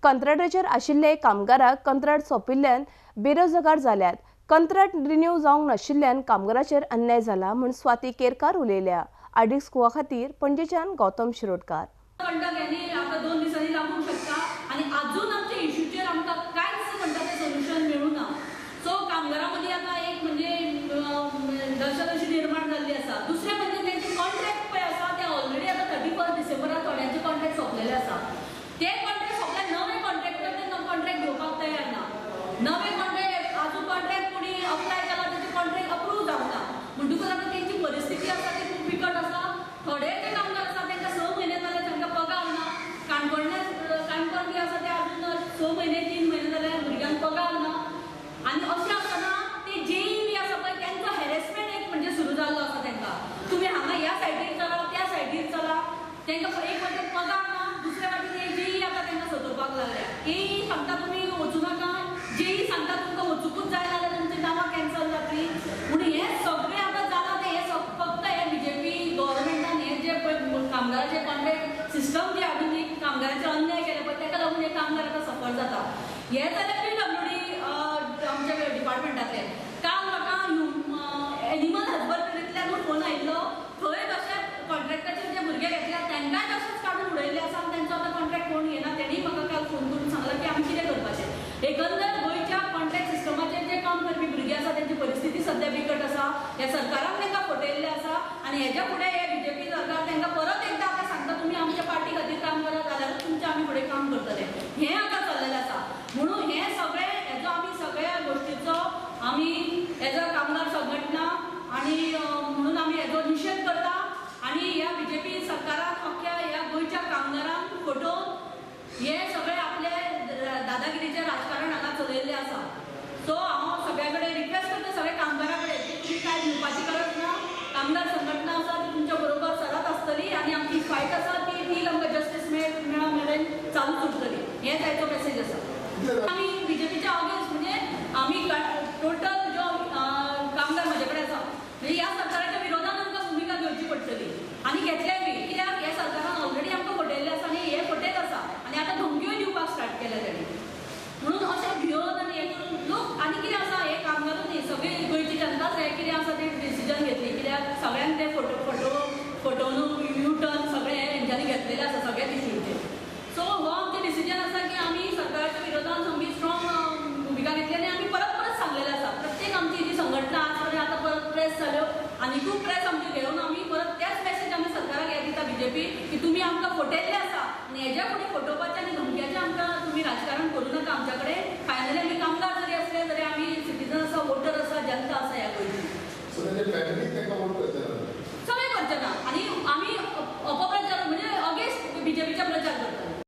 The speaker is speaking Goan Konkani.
कंत्राटाचेर आशिल्ले कामगाराक कंत्राट सोंपिल्ल्यान बेरोजगार जाल्यात. कंत्राट रिन्यू जावंक नाशिल्ल्यान कामगाराचेर अन्याय जाला म्हूण स्वाती केरकार उलयल्या. आरडीएक्स गोवा खातीर पणजेच्यान गौतम शिरोडकार. आतां 2 दिसांनी लागूंक शकता आनी अजून आमच्या इशूचेर आमकां कांयच म्हणटा तें सोल्युशन मेळूं ना. सो कामगारां मदीं आतां एक म्हणजे दहशत अशी निर्माण जाल्ली आसा. दुसरें म्हणजे तेंचे कॉन्ट्रॅक्ट पळय आसा ते ऑलरेडी आतां 31 डिसेंबराक थोड्यांचे कॉन्ट्रॅक्ट सोंपलेले आसा. ते कॉन्ट्रॅक्ट सोंपल्यार नवे कॉन्ट्रॅक्टर ते कॉन्ट्रॅक्ट घेवपाक तयार ना. नवे कॉन्ट्रॅक्ट अजून कॉन्ट्रॅक्ट कोणी अप्लाय केला तेचे कॉन्ट्रॅक्ट अप्रूव जावंक ना. म्हणटकूच आतां तेंची परिस्थिती आसा ती खूब बिकट आसा. थोडे जे कामगार आसा तांकां 6 म्हयने जाले तांकां पगार ना. काणकोण बी आसा ते अजून 6 म्हयने 3 म्हयने जाले भुरग्यांक पगार ना. आनी अशें आसतना ते जेई बी आसा पळय तेंचो हॅरेसमेंट एक म्हणजे सुरू जाल्लो आसा. तांकां तुमी हांगा ह्या सायडीर चला त्या सायडीर चला, तांकां एक वाटेन पगार ना, दुसऱ्या वाटेन हे जेई आतां तांकां सतोवपाक लागल्या. एई सांगता तुमी वचूं नाका, जेई सांगता तुमकां वचुकूच जाय जाल्यार तुमची नांवां कॅन्सल जातली. म्हणून हें सगळें आतां जालां तें हें फक्त हे बीजेपी गव्हर्मेंटान हें जे पळय कामगाराचे कॉन्ट्रॅक्ट सिस्टम जी हाडून ती कामगाराचेर अन्याय केले पळय ताका लागून हे कामगार आतां सफर जाता. हे जाल्यार PWD आमच्या डिपार्टमेंटांतले. काल म्हाका एनिमल हजबंड्रींतल्यान फोन आयिल्लो, थंय तशेंच कॉन्ट्रॅक्टाचेर जे भुरगे घेतल्या तांकांय तशेंच काडून उडयल्ले आसा आनी तेंचो आतां कॉन्ट्रॅक्ट कोण घेना. तेणी म्हाका काल फोन करून सांगलां की आमी कितें करपाचें. एकंदर गोंयच्या कॉन्ट्रॅक्ट सिस्टमाचेर जे काम करपी भुरगे आसा तेंची परिस्थिती सद्या बिकट आसा. ह्या सरकारान तांकां फटयल्लें आसा आनी हेज्या फुडें हे बीजेपी सरकार तांकां परत एकदां आतां सांगता तुमी आमच्या पार्टी खातीर काम करात जाल्यारूच तुमचें आमी फुडें काम करतले. हें आतां चल्लेलें आसा. म्हणून हें सगळें हेजो आमी सगळ्या गोश्टीचो आमी एज अ कामगार संघटना आनी म्हणून आमी हेजो निशेध करता आनी ह्या बीजेपी सरकारान अख्ख्या ह्या गोंयच्या कामगारांक फटोवन हे सगळे आपले दादागिरीचें राजकारण हांगा चलयल्लें आसा. सो हांव सगळ्या कडेन रिक्वेस्ट करता सगळ्या कामगारां कडेन की तुमी कांय भिवपाची गरज ना. कामगार संघटना आसा ती तुमच्या बरोबर सदांच आसतली आनी आमची फायट आसा ती तील आमकां जस्टीस मेळा मेरेन चालूच उरतली. हें जायचो